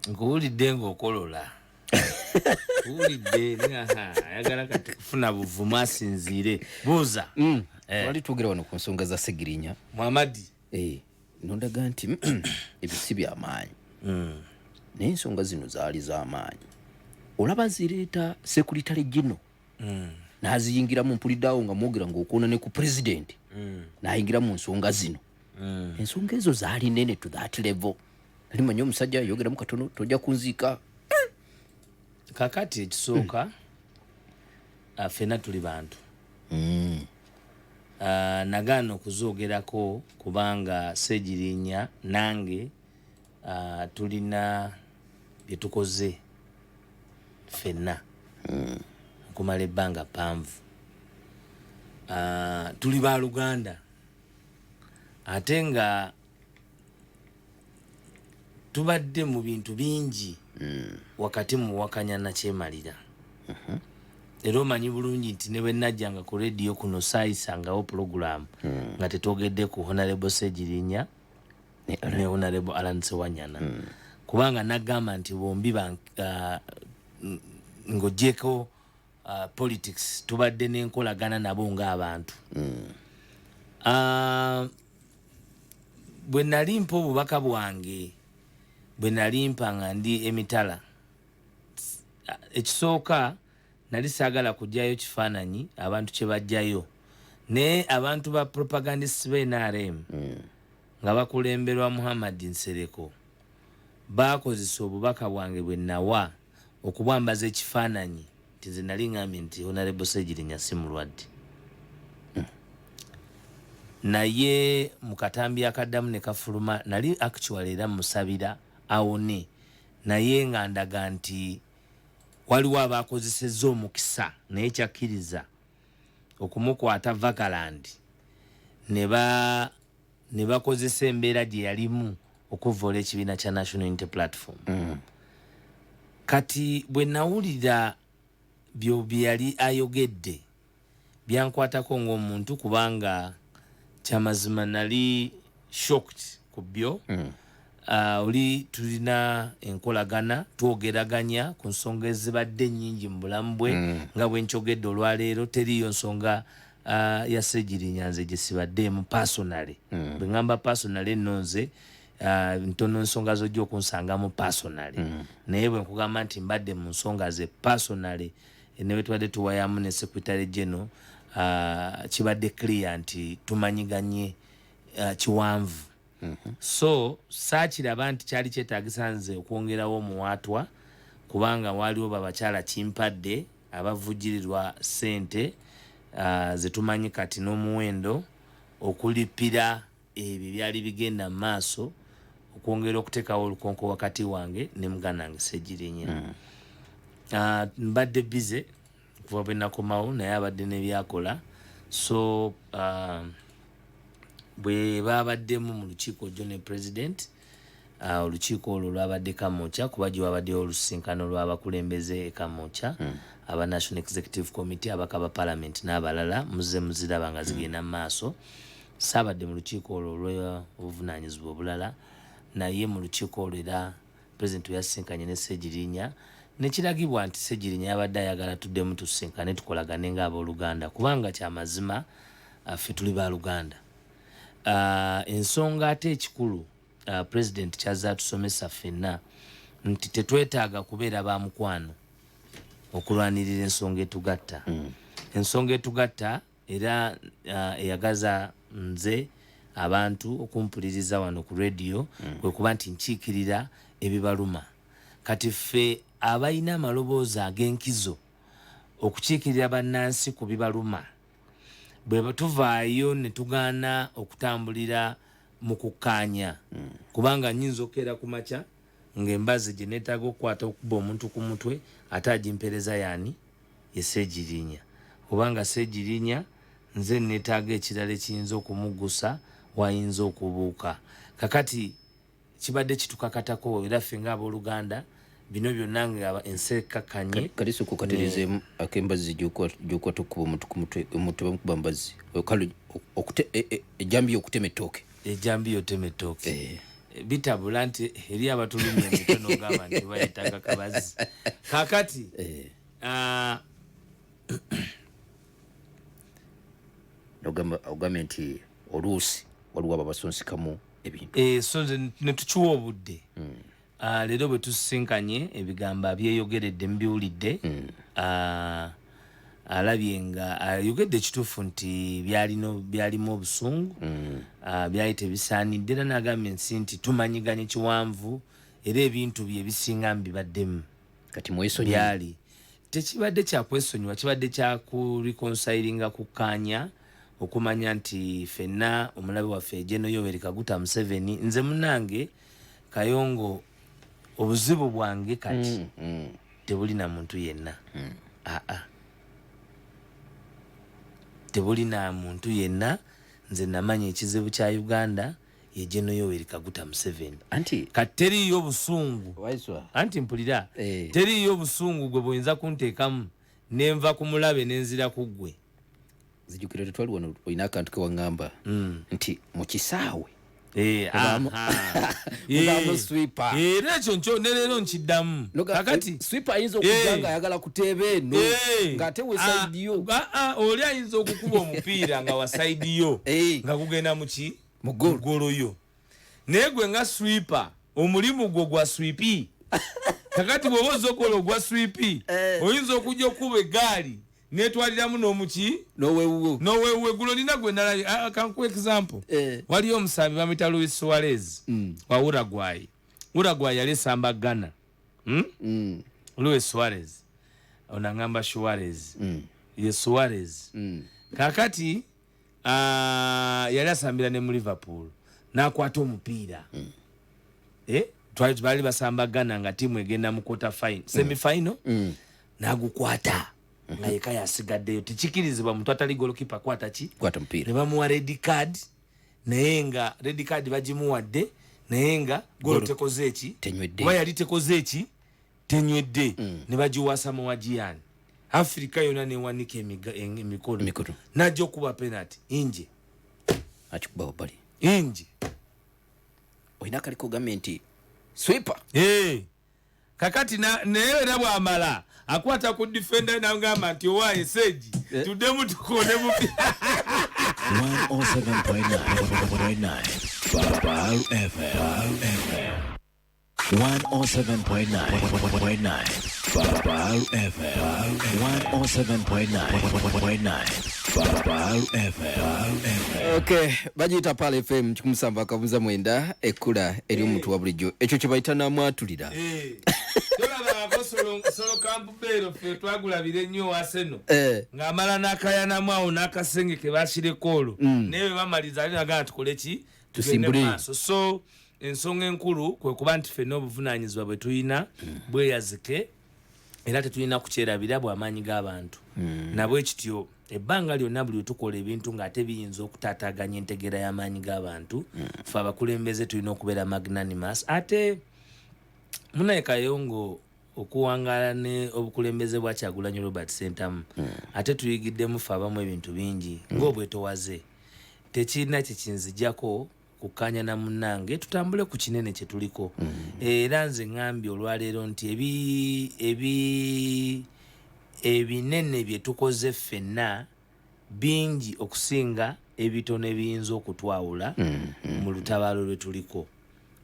Nkuwulidde ng'okolola, nkuwulidde. Ayagala kati kufuna buvumu asinziire. Buuza. Twali twogera wano ku nsonga za Segirinya. Muhamadi. Nondaga nti ebyo si byamaanyi, naye ensonga zino zaali z'amaanyi. Olaba zireeta secretary general n'aziyingiramu. Mpuliddeawo nga mwogera ng'okwona ne ku pulezidenti n'ayingira mu nsonga zino. Ensonga ezo zaali nene to that level. Nali manyi omusajja ayogeramu katono, tojja kunziika. Kakati ekisooka, ffenna tuli bantu. Nagaana okuzoogerako kubanga Segirinya nange tulina bye tukoze ffenna okumala ebbanga ppanvu. Tuli baluganda ate nga tubadde mu bintu bingi wakati muwakanya nakyemalira. Era omanyi bulungi nti ne bwe najjanga ku rediyo kuno, saayisangawo pulogulaamu nga tetwogedde ku Honorable Segirinya ne Honorable Alan Sewanyana, kubanga nagamba nti bombi ng'ogyeko politics, tubadde n'enkolagana nabo ng'abantu. Bwe nali mpa obubaka bwange, bwe nali mpa nga ndi emitala, ekisooka nali saagala kugyayo kifaananyi abantu kye bajjayo, naye abantu ba propagandists ba NRM nga bakulemberwa Muhammad Nsereko bakozesa obubaka bwange bwe nawa okubwambaza ekifaananyi nti nze nali ngambye nti Honorable Segirinya si mulwadde. Naye mu katambi akaddamu ne kafuluma, nali actually era musabira awone, naye nga ndaga nti waliwo abakozesezza omukisa naye kyakkiriza okumukwata vakaland ne bakozesa embeera gye yalimu okuvvoola ekibiina kya National Unity Platform. Kati bwe nawulira byo bye yali ayogedde, byankwatako ng'omuntu, kubanga kyamazima nali shocked ku byo. Oli tulina enkolagana, twogeraganya ku nsonga ezibadde ennyingi mu bulamu bwe. Nga bwe nkyogedde olwaleero, teriiyo nsonga ya Segirinya nze gye sibaddeemu personally. Bwe ŋŋamba personally nno, nze ntono nsonga zojja okunsangamu personally. Naye bwe nkugamba nti mbadde mu nsonga ze personally, ne bwe tubadde tuwayamu ne secretary general, kibadde clear nti tumanyiganye kiwanvu. So saakiraba nti kyali kyetaagisa nze okwongerawo omuwaatwa, kubanga waaliwo babakyala kimpadde abavugirirwa ssente zetumanyi kati n'omuwendo okulipira ebyo ebyali bigenda mu maaso okwongera okuteekawo olukonko wakati wange ne muganda wange Segirinya. Mbadde busy okuva bwe nakomawo, naye abadde nebyakola. So bwe babaddemu mu lukiiko jjo ne president, olukiiko olwo lwabadde Kamwokya, kuba gye wabaddeyo olusisinkano lw'abakulembeze e Kamwokya, aba National Executive Committee, abaka ba parliament n'abalala. Muzze muziraba nga zigenda mu maaso. Saabadde mu lukiiko olwo olw'obuvunaanyizibwa obulala, naye mu lukiiko olwo era president we yasisinkanye ne Segirinya, nekiragibwa nti Segirinya yabadde ayagala tuddemu tusisinkane, tukolagane ng'abooluganda, kubanga kyamazima ffe tuli baluganda. Ensonga ate ekikulu, president kyazze atusomesa ffenna nti tetwetaaga kubeera ba mukwano okulwanirira ensonga etugatta. Ensonga etugatta era eyagaza nze abantu okumpuliriza wano ku radio kwe kuba nti nkiikirira ebibaluma. Kati ffe abalina amaloboozi ag'enkizo okukiikirira bannansi ku bibaluma, bwe tuvaayo ne tugaana okutambulira mu kukkaanya, kubanga nyinza okukeera ku makya ng'embazi gye neetaaga okukwata okuba omuntu ku mutwe ate agimpeereza yaani? Ye Seegirinya. Kubanga Seegirinya nze neetaaga ekirala ekiyinza okumugusa wayinza okubuuka. Kakati kibadde kitukakatako era ffe ng'abooluganda bino byonna nga ensi ekkakkanye. Kati sooka okaterezeemu ak'embazzi gy'okwata okukuba omuntu ku mutwe. Omuntu tebamukuba mbazzi. Kale ejjambiya okutema ettooke. Ejjambiya otema ettooke. Bitabula nti eri abatulumya emitwe nogamba nti bayitaga kabazi kakati Eh. ah, Ogambye nti oluusi waliwo abo abasonsikamu ebintu. So nze netukiwa obudde. Ah, leero bwe tusisinkanye ebigambo abyeyogeredde mubiwulidde. Ah, alabye nga ayogedde ekituufu nti byalimu obusungu, ah, byali tebisaanidde, era n'agambye ensi nti tumanyiganye kiwanvu era ebintu bye ebisinga mbibaddemu. Kati mwesonyiwe. Byali tekibadde kyakwesonyiwa, kibadde kyakureconcilinga, kukkaanya okumanya nti ffenna omulabe waffe Gen Yoweri Kaguta Museveni. Nze munnange Kayongo, obuzibu bwange kati tebulina muntu yenna, aa, tebulina muntu yenna. Nze namanya ekizibu kya Uganda ye Gen Yoweri Kaguta Museveni. Anti Kati teriiyo obusungu. Waiswa. Anti mpulira, teriiyo obusungu gwe buyinza kunteekamu nenva ku mulabe nenzira ku ggwe. Zijjukira tetwali wano, olina akantu kewaŋŋamba nti mu kisaawe Aha. mubaamu sweeper. Era ekyo nkyo ne leero nkiddamu. Kakati Sweeper ayinza okujja nga ayagala kuteeba eno ng'ate we side yo. Ah, ah, oli ayinza okukuba omupiira nga wa side yo nga gugenda muki? Mu goal. Golo yo. Naye gwe nga sweeper, omulimu gwo gwa sweep. Kakati bw'oba ozza okukola ogwa sweep, oyinza okujja okuba eggaali netwaliramu n'omuki? N'owewuwo. N'owewuwe. Gulo nina gwe nalabye. Ah, kankuwa example. Waliyo omusambi bamwita Luis Suarez wa Uruguay. Uruguay yali esamba Ghana, Luis Suarez ono, aŋŋamba Suarez, ye Suarez. Kakati yali asambira ne mu Liverpool, n'akwata omupiira. Eh, baali basamba Ghana nga tiimu egenda mu quarter final, semi final. N'agukwata nga yeka yasigaddeyo. Tekikirizibwa muntu atali golokipa kwata ki? Kwata mupiira. Ne bamuwa red card, naye nga red card bagimuwadde, naye nga golo tekoze eki? Tenywedde. Kuba yali tekoze eki? Tenywedde. Ne bagiwa Asamoah Gyan. Afirika yonna newanika emikono. Emikono. Najja okuba penalty inje. Akikuba wabbali. Inje. Olina akaliko ogambye nti sweeper. Hey. Kakati naye era bwamala akwata ku defender nagamba nti owaaye seji, tuddemu tukone bupi. 107.9 Bar FM. 107.9 Bar FM. 107.9 Bar FM. Okay, bagiyita Pal FM 107.9, ekkula eri omuntu wa bulijjo. Ekyo kye bayita namwatulira. Tolabangako Solo Campbell, ffe twagulabira ennyo Arsenal ng'amala n'akayanamu awo n'akasenge ke basireko olwo, naye bwe bamaliza ali nagaa tukole ki? Tugende Tusimbule. maaso. So ensonga enkulu kwe kuba nti ffenna obuvunaanyizibwa bwe tulina bweyazike, era tetulina kukyerabira bw'amaanyi g'abantu. Nabwe kityo ebbanga lyonna buli wetukola ebintu ng'ate biyinza okutaataaganya entegeera y'amaanyi g'abantu, ffe abakulembeze tulina okubeera magnanimous. Ate munaye Kayongo, okuwangaala ne obukulembeze bwa Kyagulanyi Robert Sentamu, ate tuyigiddemu ffe abamu ebintu bingi ng'obwetowaze. Tekirina kyekinzijjako kukkaanya na munnange tutambule ku kinene kye tuliko. Era nze ŋŋambye olwaleero nti ebinene bye tukoze ffenna bingi okusinga ebitono ebiyinza okutwawula mu lutabaalo lwe tuliko.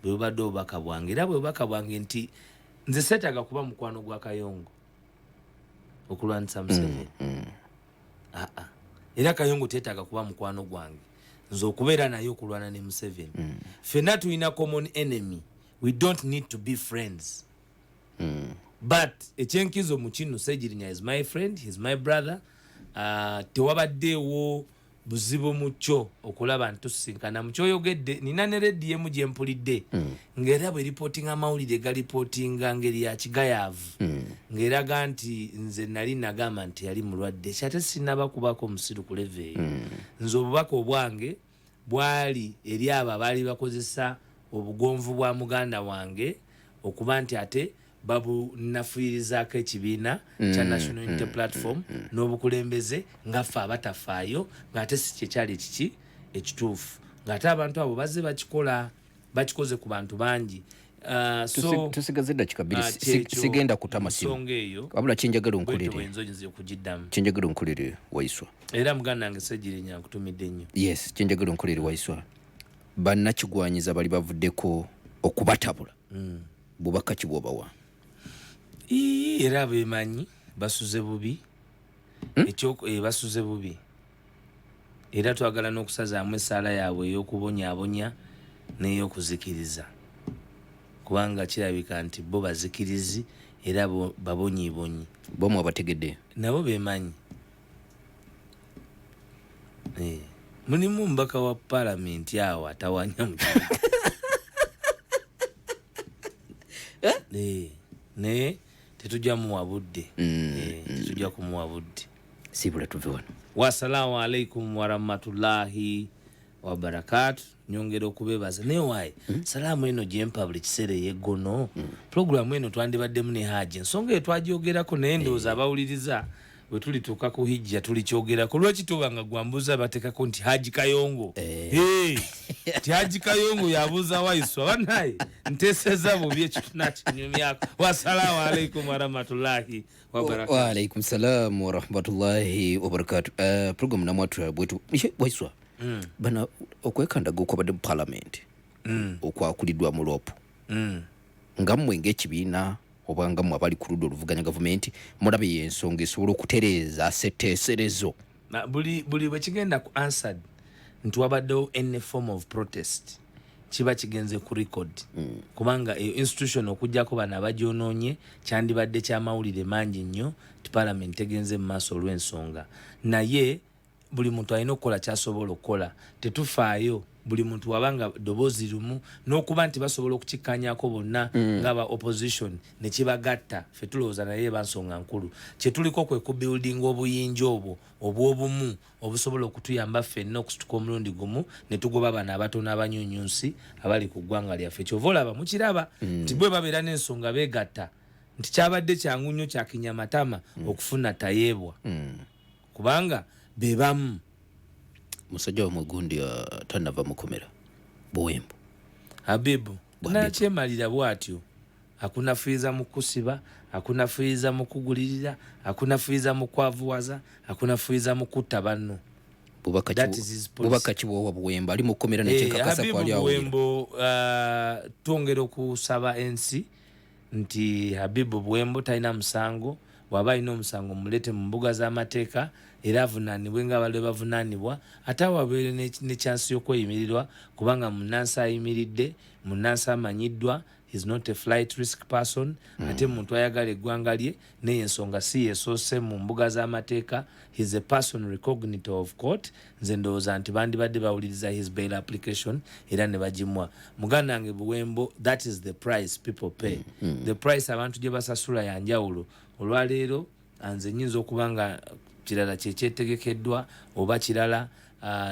Bwe bubadde obubaka bwange, era bwe bubaka bwange nti nze seetaaga kuba mukwano gwa Kayongo okulwanisa Museveni. Aa, era Kayongo teetaaga kuba mukwano gwange nze okubeera naye okulwana ne Museveni. Ffenna tulina common enemy, we don't need to be friends. But ekyenkizo mu kino, Segirinya is my friend, he's my brother. Tewabaddeewo buzibu mu kyo okulaba nti tusisinkana. Mu kyoyogedde, nina ne rediyo emu gye mpulidde ng'era bwe ripootinga amawulire galipootinga ngeri ya kigayaavu, ng'eraga nti nze nali nagamba nti yali mulwadde. Kyate sinaba kubako omusiru ku level eyo. Nze obubaka obwange bwali eri abo abaali bakozesa obugonvu bwa muganda wange okuba nti ate babunafuirizaako ekibiina kya National Unity Platform n'obukulembeze nga ffe abatafaayo, ng'ate si kyekyali ekiki ekituufu, ng'ate abantu abo bazze bakikola. Bakikoze ku bantu bangi. So Tusigaze eddakiika 2. Kyekyo, Sigenda kutama simu. Nsonga eyo Wabula kyenjagala bwetyo onkolere, bwenza oyinza okugiddamu. Kyenjagala onkolere, Waiswa. Era muganda wange Segirinya, nkutumidde nnyo. Yes, kyenjagala onkolere, Waiswa, bannakigwanyiza bali bavuddeko okubatabula, bubaka ki bwobawa? Ii, era bemanyi basuze bubi. Basuze bubi, era twagala n'okusazaamu essaala yaabwe ey'okubonyaabonya n'ey'okuzikiriza, kubanga kirabika nti bo bazikirizi era babonyiibonyi. Bo mwabategedde? Nabo bemanyi. Mulimu omubaka wa palamenti awo atawanya mu kibuga. Naye tetujja muwa budde. Tetujja kumuwa budde. Siibula tuve wano. Wassalamu alaikum warahmatullahi wabarakatu. Nyongera okubebaza, naye waaye salaamu eno gyempa buli kiseera eyeggono. Puroguramu eno twandibaddemu ne Haji, ensonga eyo twagyogerako, naye ndowooza abawuliriza bwe tulituuka ku hijja tulikyogerako. Lwaki toba nga gwambuuza bateekako nti Haji Kayongo? Hey, nti Haji Kayongo yabuuza Waiswa. Banaye nteeseza bubi, ekyo tunakinyumyako. Wassalamu alaikum warahmatullahi wabarakatu. Waalaikum salam warahmatullahi wabarakatu. Program namwatula bwetu. Ishe, Waiswa, bana okwekandaga okwabadde mu palamenti okwakuliddwa mu LOP, nga mmwe ng'ekibiina oba nga mmwe abali ku ludda oluvuganya gavumenti, mulabe ensonga esobola okutereeza setteeserezo? Buli bwe kigenda ku answered nti wabaddewo any form of protest, kiba kigenze ku record, kubanga eyo institution, okugjako bano abagyonoonye, kyandibadde kyamawulire mangi nnyo nti parliament tegenze mu maaso olw'ensonga. Naye buli muntu alina okukola kyasobola okukola. Tetufaayo, buli muntu wabanga ddoboozi lumu n'okuba nti basobola okukikkanyako bonna ng'aba opposition ne kibagatta, ffe tulowooza naye bansonga nkulu. Kyetuliko kwe kubuildinga obuyinja obwo obw'obumu obusobola okutuyamba ffenna okusituka omulundi gumu ne tugoba bano abatono abanyunyunsi abali ku ggwanga lyaffe. Kyova olaba mukiraba nti bwe babeera n'ensonga beegatta, nti kyabadde kyangu nnyo kyakinyamatama okufuna Tayeebwa, kubanga be bamu. Musajja wamwe gundi tanava mukomera, Buwembo. Habibu. Habibu. Nakyemalira bw'atyo akunafuyiza mu kusiba, akunafuyiza mu kugulirira, akunafuyiza mu kwavuwaza, akunafuyiza mu kutta banno. Bubaka That is his policy. Bubaka kibwowa Buwembo ali mukomera nekyekakasa Habibu kwali awulira? Buwembo, twongera okusaba ensi nti Habibu Buwembo talina musango. Bw'aba alina omusango, mulete mu mbuga z'amateeka era avunaanibwe ng'abalala bavunaanibwa, ate awo abeere ne chance y'okweyimirirwa, kubanga munnansi ayimiridde, munnansi amanyiddwa, is not a flight risk person. Ate muntu ayagala eggwanga lye, naye ensonga si yesoose mu mbuga z'amateeka. He is a person recognito of court. Nze ndowooza nti bandibadde bawuliriza his bail application era ne bagimwa. Muganda wange Buwembo, that is the price people pay. The price abantu gye basasula yanjawulo. Olwaleero nze nyinza okuba nga kirala kyekyetegekeddwa oba kirala,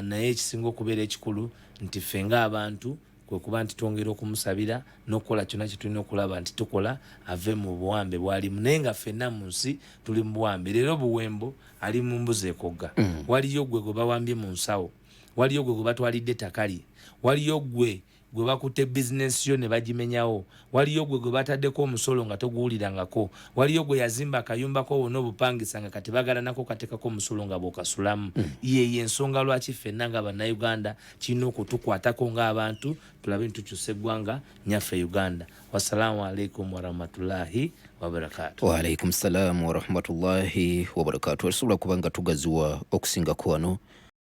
naye ekisinga okubeera ekikulu nti ffe ng'abantu kwe kuba nti twongera okumusabira n'okukola kyonna kye tulina okulaba nti tukola ave mu buwambe bwalimu. Naye nga ffenna mu nsi tuli mu buwambe. Leero Buwembo ali mu mbuzi ekogga, waliyo gwe gwe bawambye mu nsawo, waliyo gwe gwe batwalidde ettaka lye, waliyo gwe gwe bakutte bizinensi yo ne bagimenyawo, waliyo gwe gwe bataddeko omusolo nga toguwulirangako, waliyo gwe yazimba akayumbako wonna obupangisa nga kati bagala nako kateekako omusolo nga bw'okasulamu. Yeyo ensonga lwaki ffenna nga Bannayuganda kirina okutukwatako ng'abantu, tulabe nitukyusa eggwanga nyaffe Uganda. Wassalaamu alaikum warahmatullahi wabarakatu. Waalaikum salaamu warahmatullahi wabarakatu. Tusobola kuba nga tugaziwa okusingako wano.